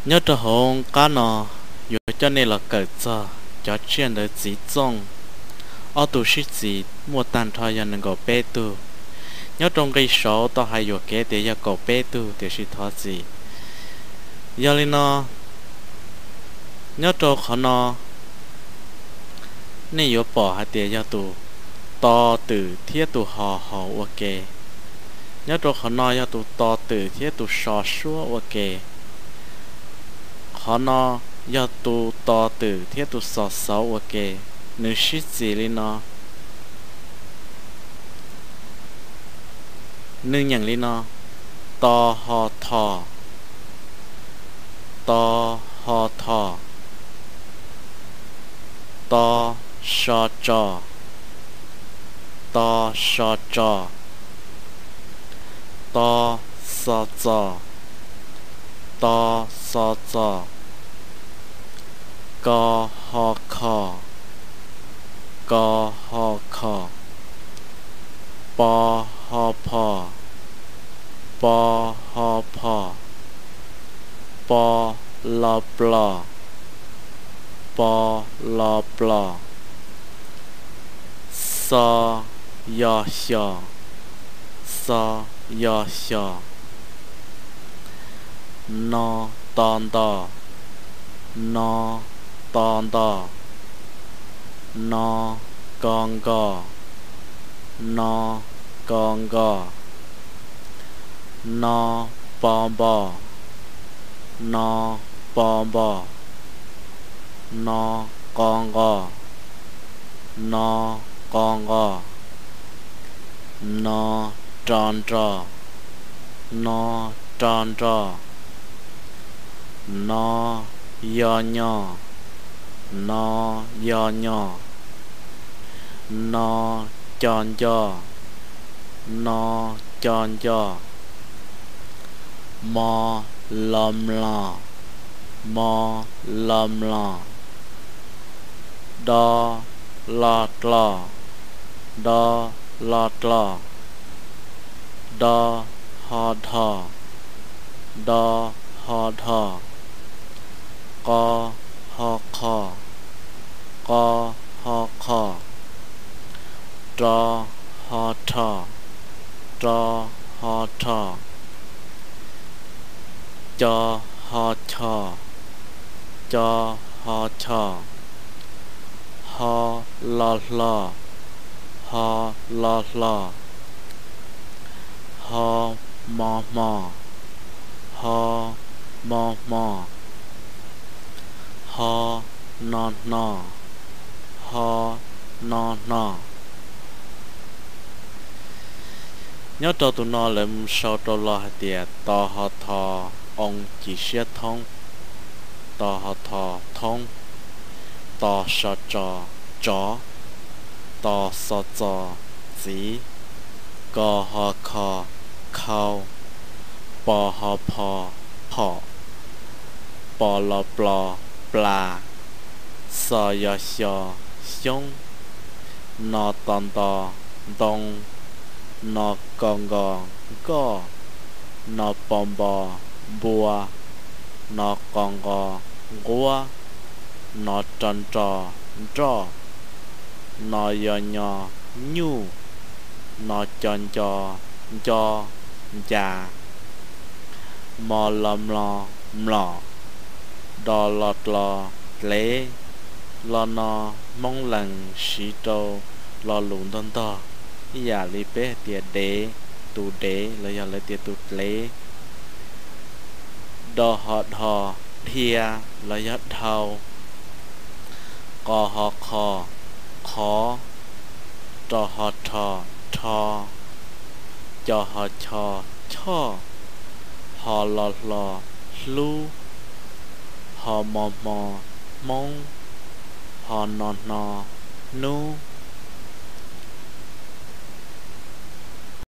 Nyob rau hauv qab no yuav coj nej los kawm txog cov tsiaj ntawv txiv txooj. Ob tug sib txiv muaj tag nrho yog nees nkaum peb tug. Nyob rau nqi saud tau hais yuam kev tias yog kaum peb tug tiam sis thov txim. Yog li no, nyob rau qhov no nej yuav pom hais tias yog tus to twm thiab tus ho haus ua ke. Nyob rau qhov no yog tus to twm thiab tus so suab ua ke. Qhov no yog tus to twm thiab tus xo xauv ua ke. Nws sib txiv li no. Nws nyeem li no: to ho tho, to ho tho, to so tso, to so tso, to xo txo, to xo txo, ko ho kho, ko ho kho, po ho pho, po ho pho, po lo plo, po lo plo, xo yo xyo, xo yo xyo, no to nto, no to nto, no ko nko, no ko nko, no po npo, no po npo, no qo nqo, no qo nqo, no ro nro, no ro nro, no yo nyo, no yo nyo, no co nco, no co nco, mo lo mlo, mo lo mlo, do lo dlo, do lo dlo, do ho dho, do ho dho, qo ho qho, qo ho qho, ro ho rho, ro ho rho, co ho cho, co ho cho, ho lo hlo, ho lo hlo, ho mo hmo, ho mo hmo, ho no hno, ho no hno. Nyob rau tus no lawv sau rau los hais tias to ho tho, oo ci siab thoob, to ho tho, thoob, to so tso, tsov, to xo txo, txiv, ko ho kho, khau, po ho pho, phom, po lo plo, pla, xo yo xyo, xyoob, no to nto, ntoo, no ko nko, nkoj, no po npo, npua, no qo nqo, nquab, no ro nro, nroj, no yo nyo, nyuj, no co nco, nco, ncas, mo lo mlo, mlom, do lo dlo, dlev. Lo no Hmoob Lees siv rau lo lus ntog ntog, ib yam li peb hais tias dev, tus dev los yog lawv tias tus dlev. Do ho dho, dhia los yog dhau. Qo ho qho, qhov. Ro ho rho, rho. Co ho cho, choj. Ho lo hlo, hlub. Ho mo hmo, hmoob. Ho no hno, hnub.